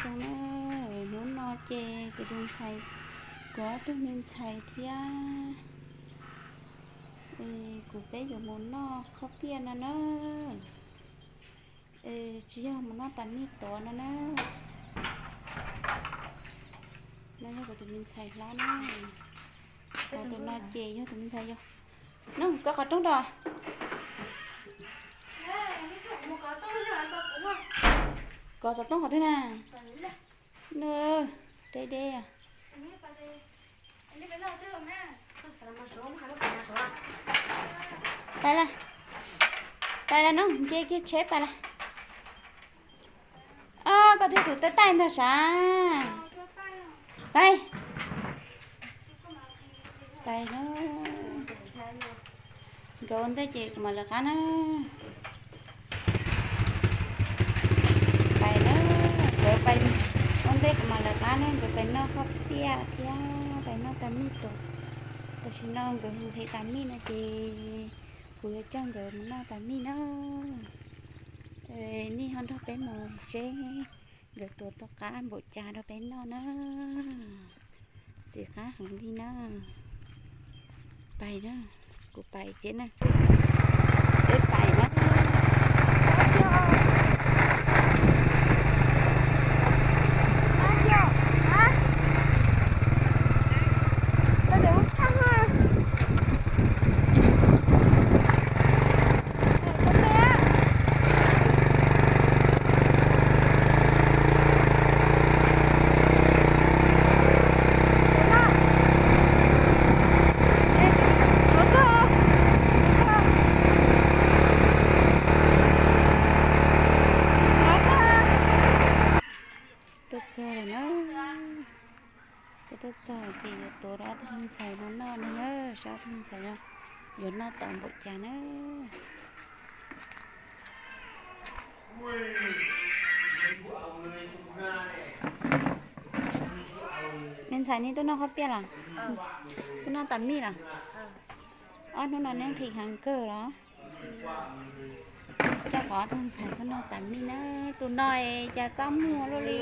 Zoo na, hnub no ces kuv tus ntxhais, kuv ob tug me ntxhais thiab kuv peb yuav mus noj khaub piaj no na. Tsis yog mus noj tas mij tuav no na. No yog kuv tus me ntxhais hlob na. Tus no ces yog tus me ntxhais yog. No koj qhov rooj rau. Koj xov tooj qhov twg na? Nw, deb deb. Pais lawm, pais lawm no, nce kiag tsheb pais lawm. Koj twb tus tab taij ntag sav. Pais. Pais na. Nkawd ua ntej ces kuv mam lawv qab na. Pais na, nkawd pais ua ntej kuv mam lawv qab na, nkawd pais noj khaub piaj thiab pais noj tas mij tuav. Tam sim no nkawd nqhis tas mij no ces kuv yuav coj nkawd mus noj tas mij na. Nej ho nrog peb mus seb nkawd tuav tau qab npaum cas rau peb noj na. Ntxim qab heev li na. Pais na, kuv pais thiab na. Peb pais na. Tuaj txog lawm na. Kuv tuaj txog ces yuav tuav rau ob tug me ntxhais no noj no na, saib ob tug me ntxhais no yuav noj tau npaum cas na. Me ntxhais, nej tuaj noj khaub piaj los? Tuaj noj tas mij los? Ob hnub no neb nqhis heev kawg los? Coj kuv ob tug ntxhais tuaj noj tas mij na. Tus no es cas txaj muag luaj li.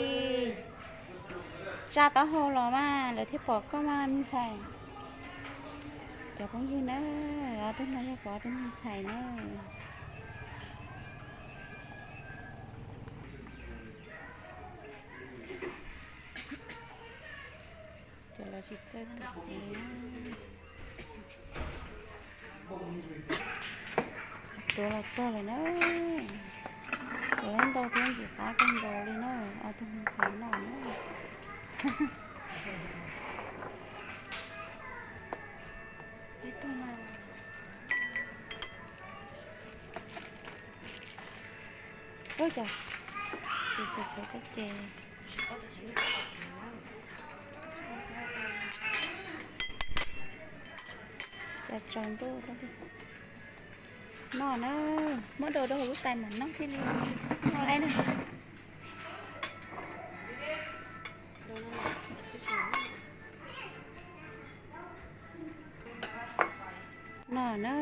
Tsa taub hau los mas lawv thiaj pom koj mas me ntxhais. Cov phooj ywg na, ob tug no yog kuv ob tug me ntxhais na. Cov lawv tsis txawj tuav li. Tuav los txog lawm na. Tuav ntau thiab ntxim qab kawg nkaus li na, ob tug me ntxhais noj na. Ua cas tsis xav xav koj ces cas tsaus ntuj. Noj na, muab rau rau hauv lub tais mam noj thiaj li noj na. Noj na,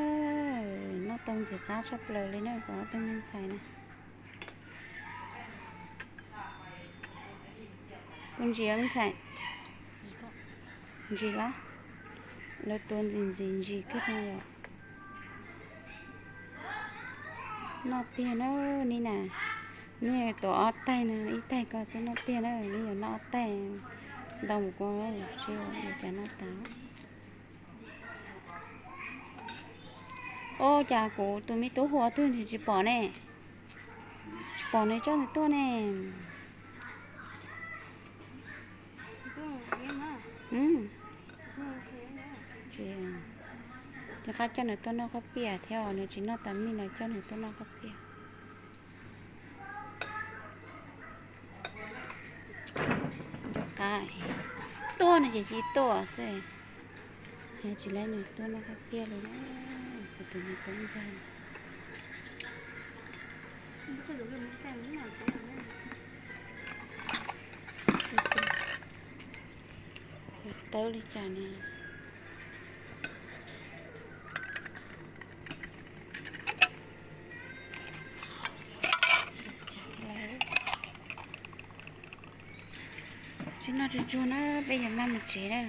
noj tau ntxim qab tshaj plaws li na, kuv ob tug me ntxhais na. Kuv ntsis me ntxhais, ntsis los, lawv tuav ntxim ntxim ntsis kawg no yom. Noj tiag na, ni na, nej tuav ob taig no, ib taig ko xwb noj tiag na, nej yuav noj ob taig ntau mus kuv seb yuav cas noj tas. Ua cas kuv tus me tub hu ua twg nws tsis pom ne? Tsis pom nws coj nws tuaj ne. Nws qab coj nws tuaj noj khaub piaj thiab, nws tsis noj tas mij no coj nws tuaj noj khaub piaj. Nco qab tuaj no ces cia tuaj xwb. Tsis laib nws tuaj noj khaub piaj li na, kuv tus me tub ntxawg. Tawb li cas ne. Noj tsuag tsuag na, peb yuav maj mus tsev na.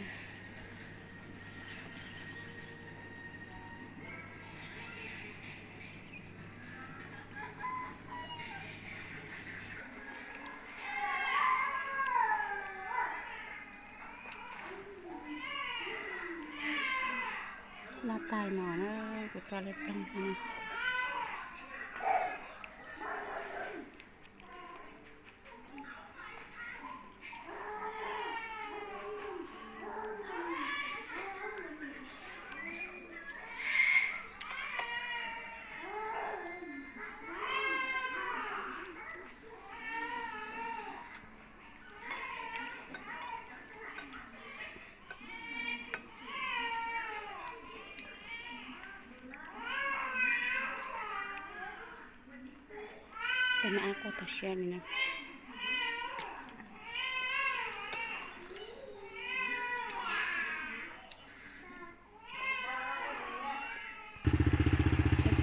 Noj tag no na, kuv tso li ploog no. Tus me ab quaj tag siab li na.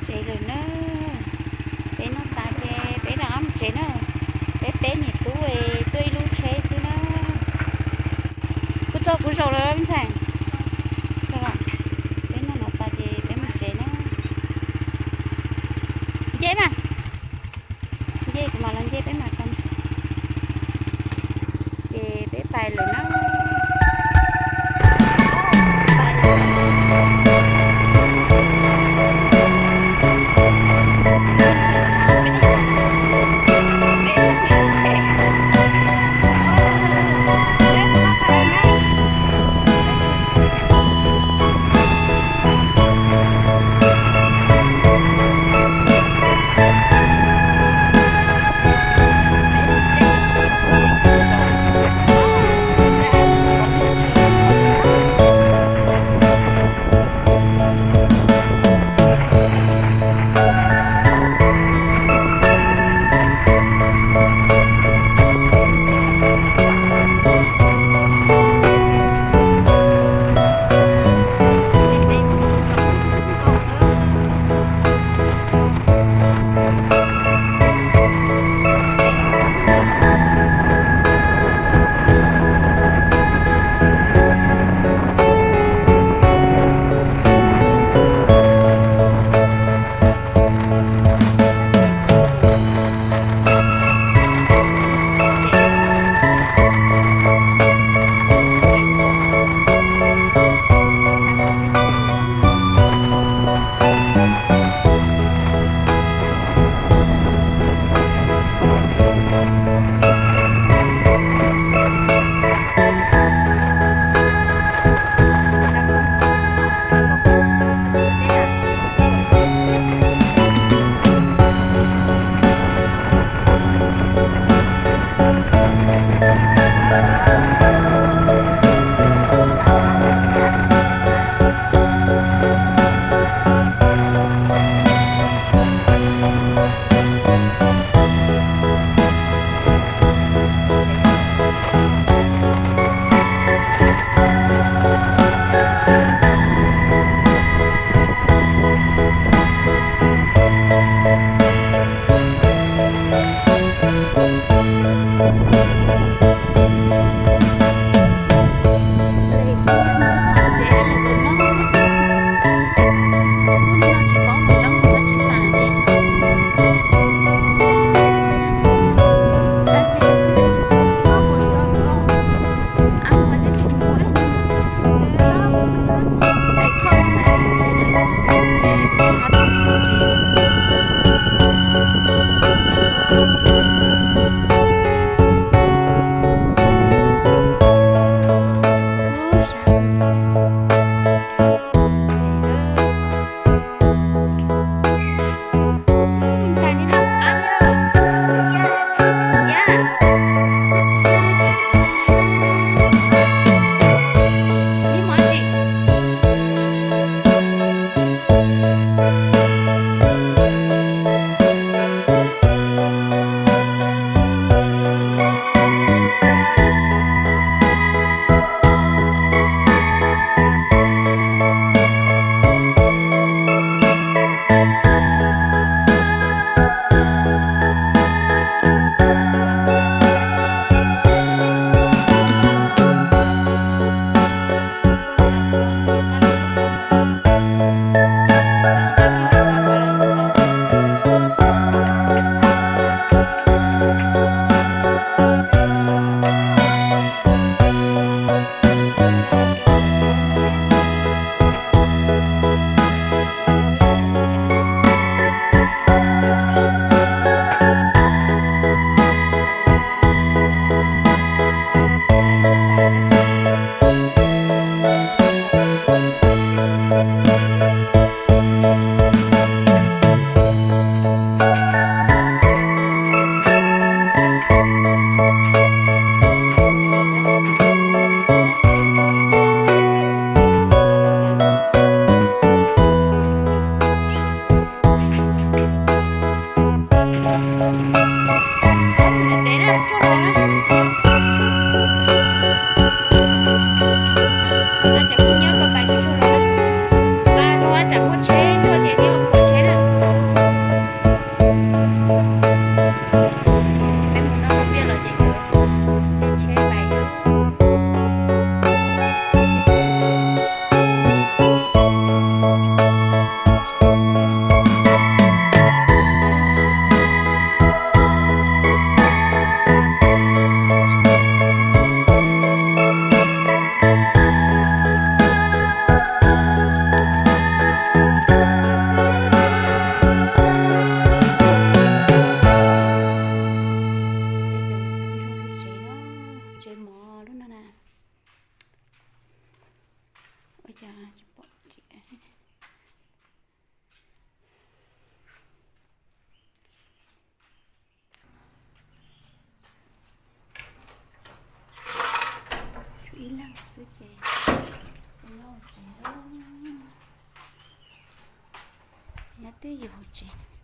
Tsev lawm na. Peb noj tas ces peb rov qab mus tsev na. Peb peb niam tub tuaj ib lub tsheb xwb na. Kuv txog kuv zaum lawm me ntxhais. Peb noj no tas ces peb mus tsev na. Nce mas. Nce kuv mam los nce peb mam tau. Ces peb pais lawm na. Tsev mov lub no na. Ua cas tsis pom tsev. Tshuav ib leeg xwb ces nyob tsev. Nyob twj ywm hauv tsev.